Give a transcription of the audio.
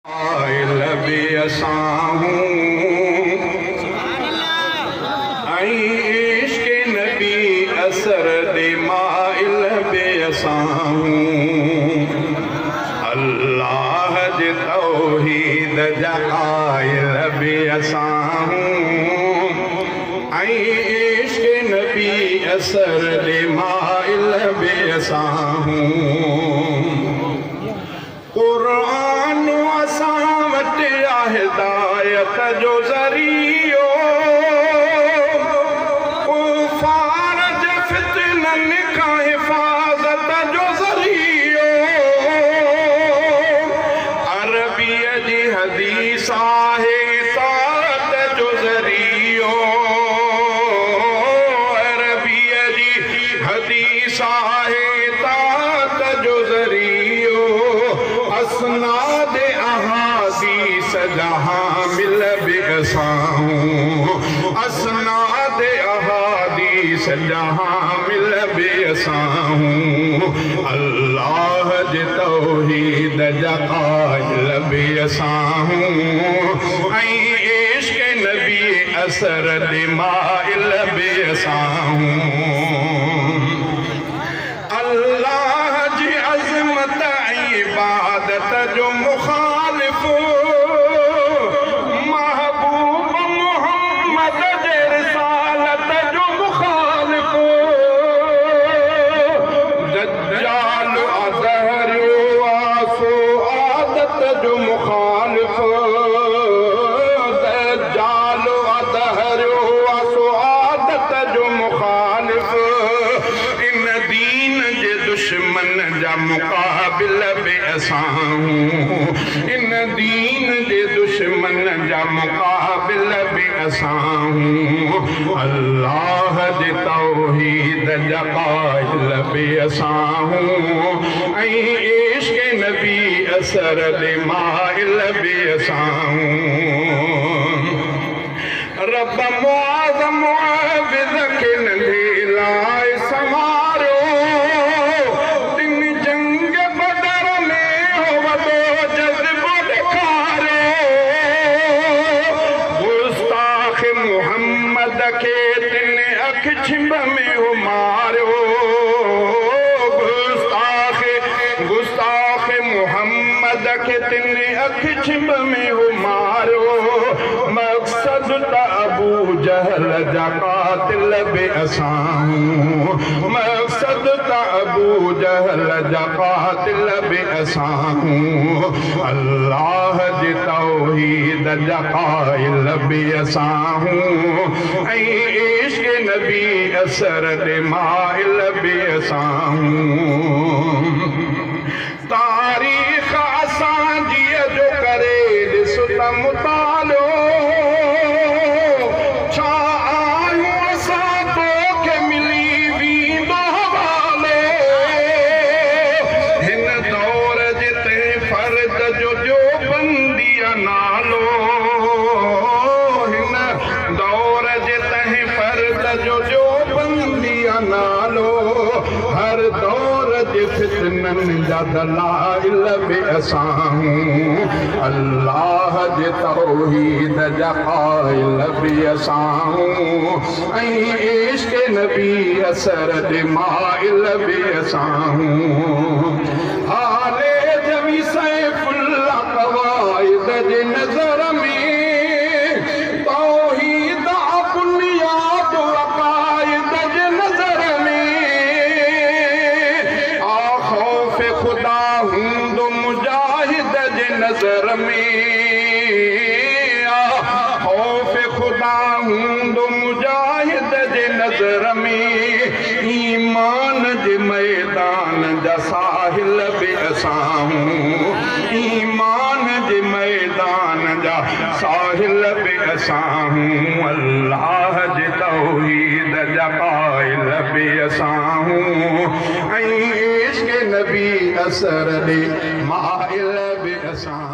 आयल बि असां ऐं इश्क नबी असर दे माइल बि असां अल्लाह जे तौहीद जा क़ाइल बि असां ऐं इश्क नबी असर दे माइल बि असां। कुरान असां वटि आहे हिदायत जो ज़रियो, कुफार जे फितननि खां हिफाज़त जो ज़रियो। अरबीअ जी हदीस आहे इताअत जो ज़रियो, अरबीअ जी हदीस आहे इताअत जो ज़रियो। असनाद अहादीस जहां मिल बि असां, असनाद अहादीस जहां मिल बि असां। अल्लाह जे तौहीद जा क़ाइल बि असां ऐं इश्क नबी असर दे माइल बि असां। अल्लाह जी अज़मत ऐं इबादत जो मुखालिफ, महबूब मोहम्मद जे रिसालत जो मुखालिफ। दज्जाल अदहरियो आसो आदत जो मुखालिफ, दज्जाल अदहरियो आसो आदत जो मुखालिफ। इन दीन जे दुश्मन जा मुक़ाबिल बि असां, इन दीन जे दुश्मन जा मुक़ाबिल बि असां। अल्लाह जे तौहीद जा क़ाइल बि असां ऐं इश्क नबी असर दे माइल बि असां। रब मुआज़ मुआविज़ खे नंढे लाइ संवारियो, तिन जंग बदर में हो वॾो जज़्बो ॾेखारियो। गुस्ताख मोहम्मद खे तिन अख छिंब में हो मारियो, गुस्ताख गुस्ताख मोहम्मद खे तिन अख छिंब में हो मारियो। मक़सद त अबू जहल जा क़ातिल बि असां, मक़सद त अबू जहल जा क़ातिल बि असां। अल्लाह जे तौहीद जा क़ाइल बि असां ऐं इश्क नबी असर दे माइल बि असां। तारीख़ असांजी जो करे ॾिस त मुतालो, छा आहियूं असां तोखे मिली वेंदो हवालो। हिन दौर जे तंहिं फर्द जो देवबंदीअ नालो, हिन दौर जे तंहिं फर्द जो देवबंदीअ नालो। हर दौर जे फितननि जा दलाइल बि असां, अल्लाह जे तौहीद जा क़ाइल बि असां ऐं इश्क नबी असर दे माइल बि असां। हाले जमी सैफुल्लाह क़वाइद जे नज़र में, तौहीद बुनियाद अक़ाइद जे नज़र में। आ ख़ौफ़ ख़ुदा हूंदो मुजाहिद जे नज़र में, आ ख़ौफ़ ख़ुदा हूंदो मुजाहिद जे नज़र में। ईमान जे मैदान जा साहिल बि असां, ईमान जे मैदान जा साहिल बि असां। अल्लाह जे तौहीद जा क़ाइल बि असां ऐं इश्क नबी असर दे माइल बि असां।